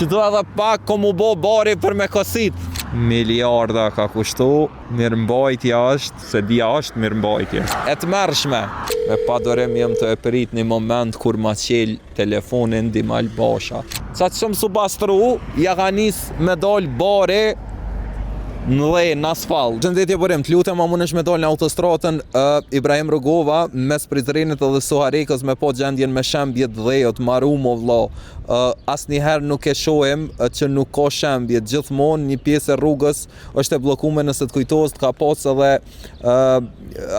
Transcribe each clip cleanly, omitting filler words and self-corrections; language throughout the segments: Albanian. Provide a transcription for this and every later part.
Qëtu edhe pak ko mu bo bari për me kosit. Miliarda ka kushtu, mirëmbajtja është, se dia është mirëmbajtje. E tmerrshme. Me padurim jam tu e prit një moment kur ma qel telefonin Dimal Basha. Qaq shumë s'u pastru, ja ka nis me dal bari në dhe, në asfalt. Përshëndetje Burim, të lutem a mundesh me dal në autostradën uh, Ibrahim Rugova mes Prizrenit edhe Suharekës me pa gjendjen me shembje të dheut, maru mo vlla. Uh, asnjëherë nuk e shohim uh, që nuk ka shembje, gjithmonë një pjesë e rrugës është e bllokuar nëse të kujtohet ka pas edhe uh,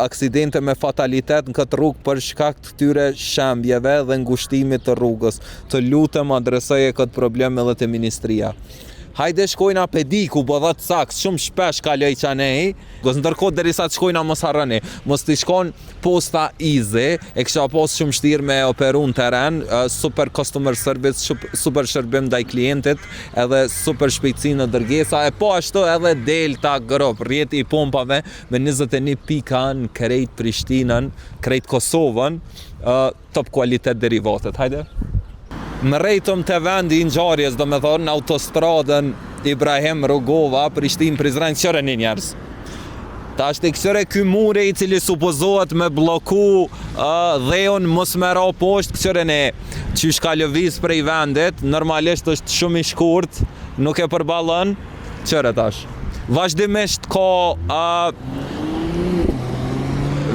aksidente me fatalitet në këtë rrugë për shkak të këtyre shembjeve dhe ngushtimit të rrugës. Të lutem adresoje këtë problem edhe te ministria. Hajde shkojna pe di ku bo dhet sakt, shumë shpesh kaloj qanej, gos ndërkohë derisa të shkojna mos harroni, mos t'i shkon posta easy, e kisha pas shumë shtirë me operu në teren, super customer service, super shërbim ndaj klientit, edhe super shpejtësi në dërgesa, e po ashtu edhe Delta Group, rrjeti i pompave me 21 pika në krejt Prishtinën, krejt Kosovën, top kualitet derivatet. Hajde. Mrrejtëm te vendi i ngjarjes, do me thonë, në autostradën Ibrahim Rugova, Prishtinë, Prizren, kqyreni njerëz. Tash të kqyre ky muri i cili supozohet me blloku uh, dheun mos me ra poshtë, kqyreni qysh ka lëviz prej vendit, normalisht është shumë i shkurt, nuk e përballon, Kqyre tash. Vazhdimisht ka uh,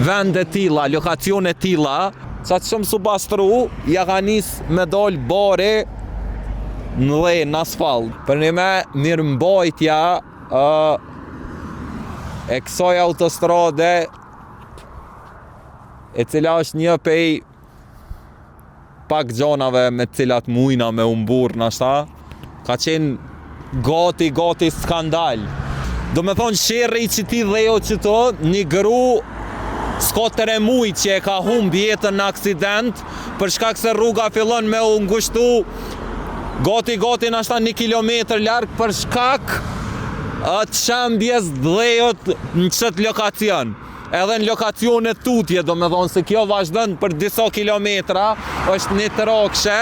vende tilla, lokacione tilla, qaq shumë s'u pastru, ja ka nis me dal bari në dhe, në asfalt. Për një me mirëmbajtja uh, e kësaj autostrade, e cila është një pej pak gjonave me të cilat mujna me u mburr nashta, ka qenë gati, gati skandal. Do me thonë sherri i qëtij dheu qëtu, një gru s'ka tre muj që e ka humb jetën në aksident, për shkak se rruga fillon me u ngushtu gati, gati nashta një kilometër larg, për shkak të shembjes dheut në qëtë lokacion. Edhe në lokacione tutje, do me thonë se kjo vazhdon për disa kilometra, është një trokshe.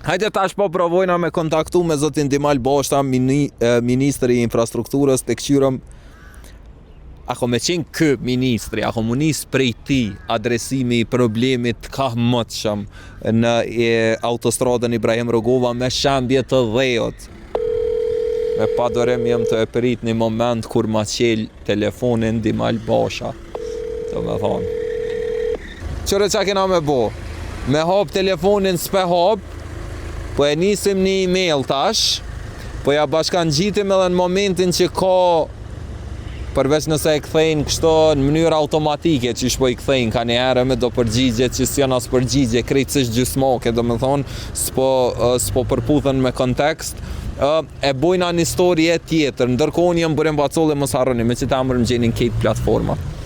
Hajde tash po provojna me kontaktu me zotin Dimal Basha, mini, ministri i infrastrukturës, të këqyrëm a ko me qenë kë ministri, a ko mu nis prej tij adresimi i problemit të kahmotshëm në e, autostradën Ibrahim Rugova me shembje të dheut. Me padurim jam tu e prit një moment kur ma qel telefonin Dimal Basha. Do me thonë. Qyre qa kena me bo? Me hap telefonin s'pe hap, po e nisim një email tash, po ja bashkangjitim edhe në momentin që ka përveç nëse e kthejnë kështu në mënyrë automatike që po i kthejnë ka njëherë me do përgjigje që s'janë as përgjigje krejtësisht gjysmake do me thonë s'po, s'po përputhen me kontekst e bojna një story tjetër. Ndërkohë unë jam Burim Bacolli, mos harroni, me qit emër më gjeni në krejt platformat.